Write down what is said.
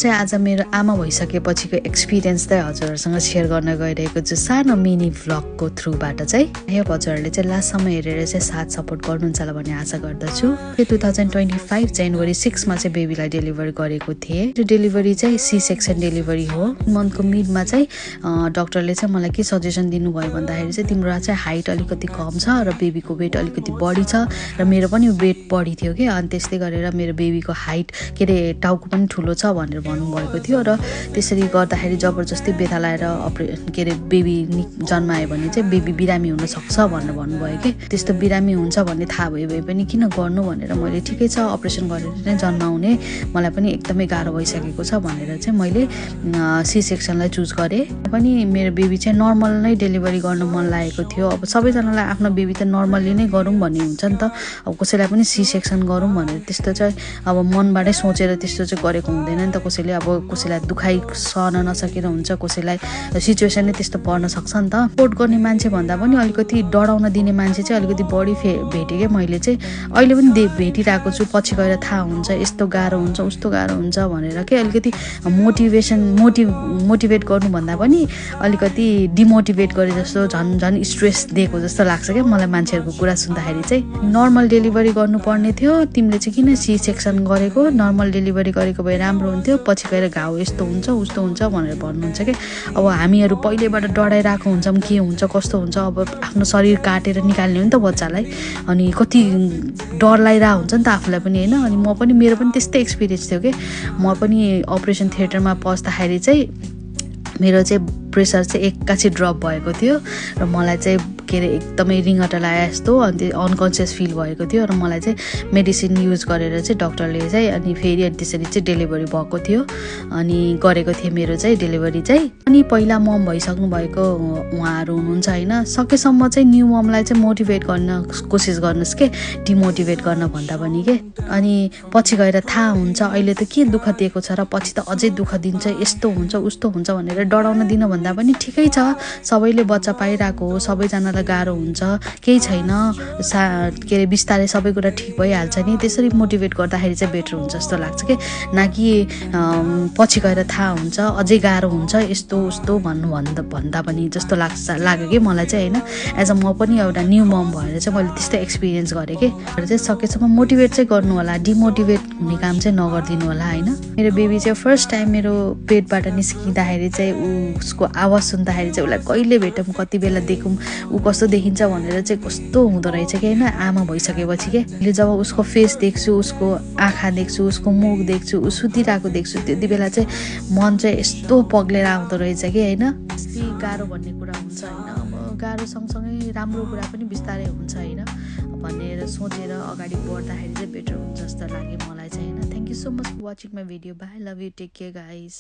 चाहिँ आज मेरो आमा भइसकेपछिको एक्सपिरियन्स चाहिँ हजुरहरूसँग सेयर गर्न गइरहेको छु सानो मिनी भ्लगको थ्रुबाट चाहिँ हजुरहरूले चाहिँ लास्टसम्म हेरेर चाहिँ साथ सपोर्ट गर्नुहुन्छ होला भन्ने आशा गर्दछु। 2025 जनवरी 6 मा चाहिँ बेबीलाई डेलिभर गरेको थिएँ। त्यो डेलिभरी चाहिँ सी सेक्सन डेलिभरी हो। मन्थको मिडमा चाहिँ डाक्टरले चाहिँ मलाई के सजेसन दिनुभयो भन्दाखेरि चाहिँ तिम्रो चाहिँ हाइट अलिकति कम छ र बेबीको वेट अलिकति बढी छ र मेरो पनि वेट बढी थियो कि, अनि त्यसले गरेर मेरो बेबीको हाइट के अरे टाउको पनि ठुलो छ भनेर भन्नुभएको थियो र त्यसरी गर्दाखेरि जबरजस्ती बेथा लाएर के अरे बेबी जन्मायो भने चाहिँ बेबी बिरामी हुनसक्छ भनेर भन्नुभयो कि। त्यस्तो बिरामी हुन्छ भन्ने थाहा भए पनि किन गर्नु भनेर मैले ठिकै छ अपरेसन गरेर नै जन्माउने मलाई पनि एकदमै गाह्रो भइसकेको छ भनेर चाहिँ मैले सी सेक्सनलाई चुज गरेँ। पनि मेरो बेबी चाहिँ नर्मल नै डेलिभरी गर्न मन लागेको थियो। अब सबैजनालाई आफ्नो बेबी त नर्मल्ली नै गरौँ भन्ने हुन्छ नि त। अब कसैलाई पनि सी सेक्सन गरौँ भनेर त्यस्तो चाहिँ अब मनबाटै सोचेर त्यस्तो चाहिँ गरेको हुँदैन नि त। कसैले अब कसैलाई दुखाइ सहन नसकेर हुन्छ, कसैलाई सिचुएसन नै त्यस्तो पर्न सक्छ नि त। सपोर्ट गर्ने मान्छे भन्दा पनि अलिकति डराउन दिने मान्छे चाहिँ अलिकति बढी भेटेँ क्या मैले चाहिँ। अहिले पनि भेटिरहेको छु। पछि गएर थाहा हुन्छ यस्तो गाह्रो हुन्छ उस्तो गाह्रो हुन्छ भनेर के अलिकति मोटिभेट गर्नुभन्दा पनि अलिकति डिमोटिभेट गरे जस्तो झन् स्ट्रेस दिएको जस्तो लाग्छ क्या मलाई मान्छेहरूको कुरा सुन्दाखेरि चाहिँ। नर्मल डेलिभरी गर्नुपर्ने थियो, तिमीले चाहिँ किन सी सेक्सन गरेको, नर्मल डेलिभरी गरेको भए राम्रो हुन्थ्यो, पछि गएर घाउ यस्तो हुन्छ उस्तो हुन्छ भनेर भन्नुहुन्छ कि। अब हामीहरू पहिलेबाट डराइरहेको हुन्छौँ के हुन्छ कस्तो हुन्छ। अब आफ्नो शरीर काटेर निकाल्ने हो नि त बच्चालाई, अनि कति डर लागिरहेको हुन्छ नि त आफूलाई पनि होइन। अनि म पनि मेरो पनि त्यस्तै एक्सपिरियन्स थियो कि म पनि अपरेसन थिएटरमा पस्दाखेरि चाहिँ मेरो चाहिँ प्रेसर चाहिँ एक्कासी ड्रप भएको थियो र मलाई चाहिँ के अरे एकदमै रिङ्गटा लाए जस्तो अनि अनकन्सियस फिल भएको थियो र मलाई चाहिँ मेडिसिन युज गरेर चाहिँ डक्टरले चाहिँ अनि फेरि त्यसरी चाहिँ डेलिभरी भएको थियो अनि गरेको थिएँ मेरो चाहिँ डेलिभरी चाहिँ। अनि पहिला मम भइसक्नु भएको उहाँहरू हुनुहुन्छ होइन, सकेसम्म चाहिँ न्यू ममलाई चाहिँ मोटिभेट गर्न कोसिस गर्नुहोस् के, डिमोटिभेट गर्न भन्दा पनि के। अनि पछि गएर थाहा हुन्छ अहिले त के दुःख दिएको छ र पछि त अझै दुःख दिन्छ यस्तो हुन्छ उस्तो हुन्छ भनेर डराउन दिन भन्दा पनि ठिकै छ। सबैले बच्चा पाइरहेको हो, सबैजनालाई गाह्रो हुन्छ, केही छैन के अरे बिस्तारै सबै कुरा ठिक भइहाल्छ नि। त्यसरी मोटिभेट गर्दाखेरि चाहिँ बेटर हुन्छ जस्तो लाग्छ कि, न कि पछि गएर थाहा हुन्छ अझै गाह्रो हुन्छ यस्तो उस्तो भन्दा पनि जस्तो लाग्यो कि मलाई चाहिँ होइन। एज अ म पनि एउटा न्यू मम भएर चाहिँ मैले त्यस्तो एक्सपिरियन्स गरेँ कि। चाहिँ सकेसम्म मोटिभेट चाहिँ गर्नु होला, डिमोटिभेट हुने काम चाहिँ नगरिदिनु होला होइन। मेरो बेबी चाहिँ फर्स्ट टाइम मेरो पेटबाट निस्किँदाखेरि चाहिँ उसको आवाज सुन्दाखेरि चाहिँ उसलाई कहिले भेटौँ कति बेला देखौँ ऊ कस्तो देखिन्छ भनेर चाहिँ कस्तो हुँदो रहेछ कि होइन आमा भइसकेपछि के। अहिले जब उसको फेस देख्छु, उसको आँखा देख्छु, उसको मुख देख्छु, ऊ सुतिरहेको देख्छु, त्यति बेला चाहिँ मन चाहिँ यस्तो पग्लेर आउँदो रहेछ कि होइन। यस्तै गाह्रो भन्ने कुरा हुन्छ होइन। अब गाह्रो सँगसँगै राम्रो कुरा पनि बिस्तारै हुन्छ होइन भनेर सोचेर अगाडि बढ्दाखेरि चाहिँ बेटर हुन्छ जस्तो लाग्यो मलाई चाहिँ होइन। Thank you so much for watching my video. Bye, love you, take care guys.